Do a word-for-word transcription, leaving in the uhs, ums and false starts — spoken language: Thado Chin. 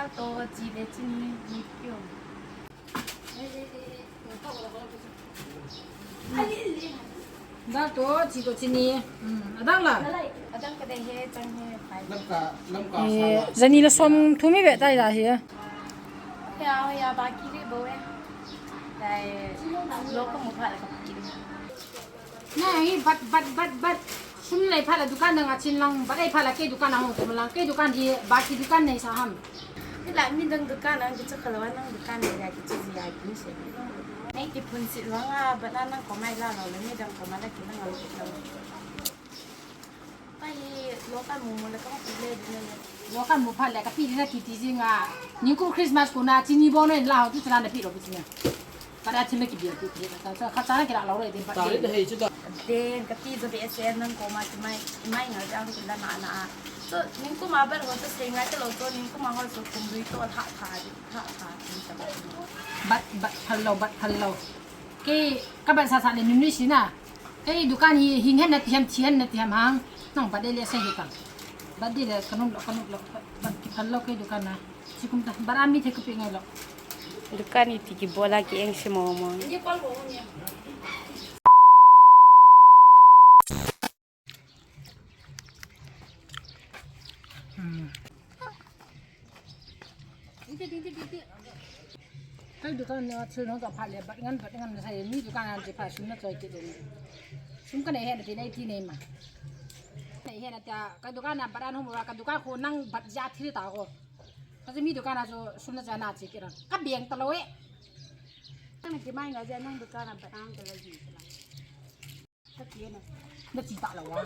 To chi le chini ni kyo. Dal to, chi to chini. Hmm, adang la? Adang ka dei he, chang he, pai. Lamka, Lamka eh, sa. Jani la som thum hi ve tai la hi. Ya, ya, baki ri bo e. Dai, lo ka mu pha la ka pi. Nei, bat, bat, bat, bat. Sum lei phat la dukan dang a chin lang, bat lei phat la kei dukan a hung kum lang, kei dukan hi baki dukan nei sa ham. Hila mi dang dukan a kichu kha lou a, nang dukan nei a kichu ji a kin se. Nei ti phun sit vang a, bat na nang koma la lou le, mi dang koma la ki nang a lo. Ka hi lo ka mu mu le ka pi le di ne. Lo ka mu phat le ka pi di na ti ti jing a. Ningkum Christmas kona chini bo nei la ho tu chala na pi lo pi chini. Para thil le kibial pi pi ta, ta, khat cha na kila lo le din pa. Ta le hei chu ta. Den ka ti jo be se nang koma ti mai, mai ngal jang ti la na na. So ningkum a bel ho to sei ngai te lo to ningkum a ho so kum dui to tha tha di, tha tha di ta. Bat, bat phal lo, bat phal lo. Kei ka bat sa sa le nunui si na. Kei dukan hi hing hen na ti ham, thi hen na ti ham hang. Nang bat de le se hi ka. Bat de le ka nom lo, ka nom lo. Bat ki phal lo kei dukan na. Sikum ta, bara mi the ka pe ngai lo. Dukan iti ki bola ki eng se mo mo. Hmm. Kei dukan na thil nong ka pha le, bat ngan, bat ngan na sai, mi dukan na ti pha sum na choi ti den. Sum ka nei hen ti nei ti nei ma. Nei hen ta, ka dukan na bat an hom ka dukan ko nang bat ja thil ta ko. Ka mi dukan na chu sum na cha na chi ki ran. Ka biang ta lo e. Nang ki mai nga ja nang dukan na bat an ta la ji. Ka ti na. Na chi ta lo wa.